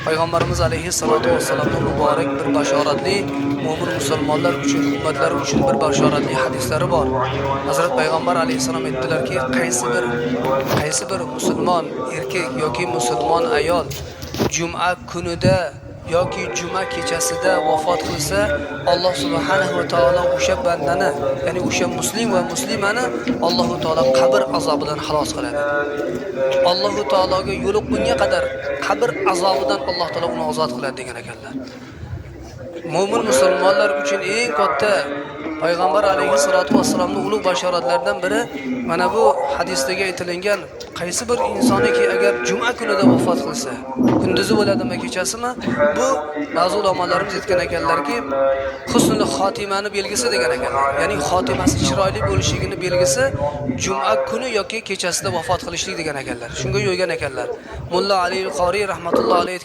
Payg'ambarimiz alayhissalatu vassalamning muborak bir bashoratli mo'min musulmonlar uchun, ummatlari uchun bir bashoratli hadislari bor. Hazrat payg'ambar alayhissalom aytdilarki, qaysi bir musulmon erkak yoki musulmon ayol juma kunida yoki juma kechasida vafot qilsa, Alloh subhanahu va taolo o'sha bandani, ya'ni o'sha muslim va muslimani Alloh taolo qabr azobidan xalos qiladi. Alloh taologa yo'liqqunga qadar qabr azobidan Alloh taolo uni ozod qiladi degan ekanlar. Mo'min musulmonlar uchun eng katta payg'ambar alayhissalotu vassalomning ulug' bashoratlaridan biri mana bu hadisdagi aytilingan qaysi bir insoniki agar juma kunida vafot qilsa, kunduzi bo'ladimi, kechasimi, bu ba'zi ulamolarimiz aytgan ekanlarki, husnul xotimani belgisi degan ekanlar. Ya'ni xotimasi chiroyli bo'lishligini belgisi juma kuni yoki kechasida vafot qilishlik degan ekanlar. Shunga yo'ygan ekanlar. Mulla Ali Qori rahmatullohi alayhi.